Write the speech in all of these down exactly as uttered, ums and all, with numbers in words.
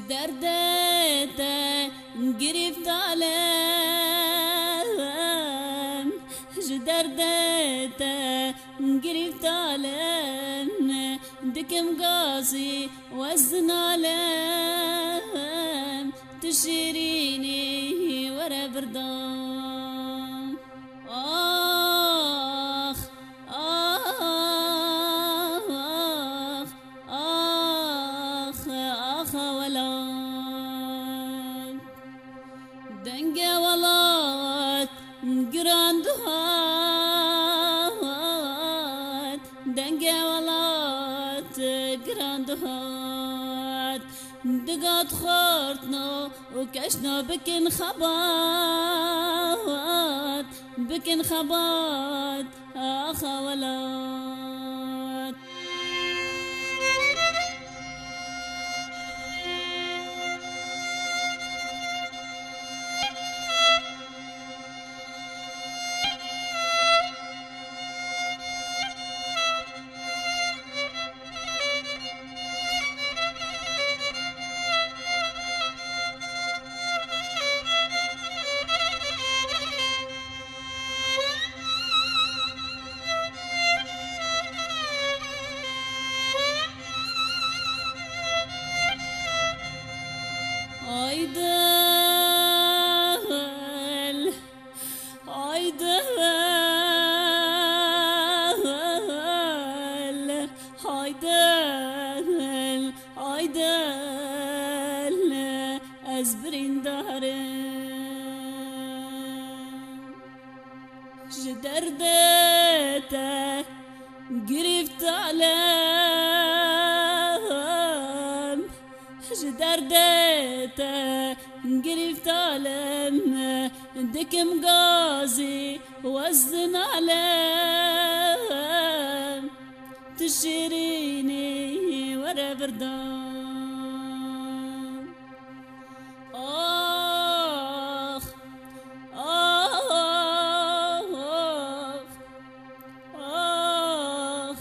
Derdê te girîftalem, ji derdê te girîftalem, dikim gazî wez nalem, tu şîrînî were birdan. Ax, ax, ax, axa welat. Dengê welat giran dihat, dengê welat giran dihat. Digat xortno û keşno bikin xebat, bikin xebat, axa welat. Aydın. Haydi, haydi, haydi, ez birindarim. Ji derdê te girîftalem. Ji derdê te girîftalem, dikim gazî wez nalem, tu şîrînî were birdan. Ax, ax, ax,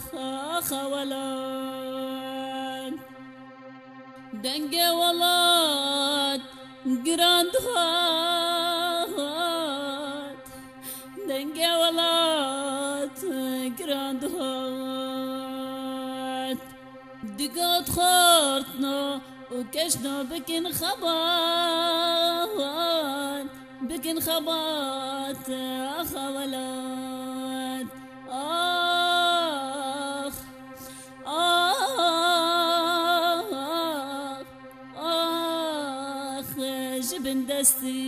axa welat. Dengê welat giran dihat, dengê welat giran dihat. Digot xortno û keşno bikin xebat, bikin xebat, axa welat. Ax, ax, ax, ji bin destî.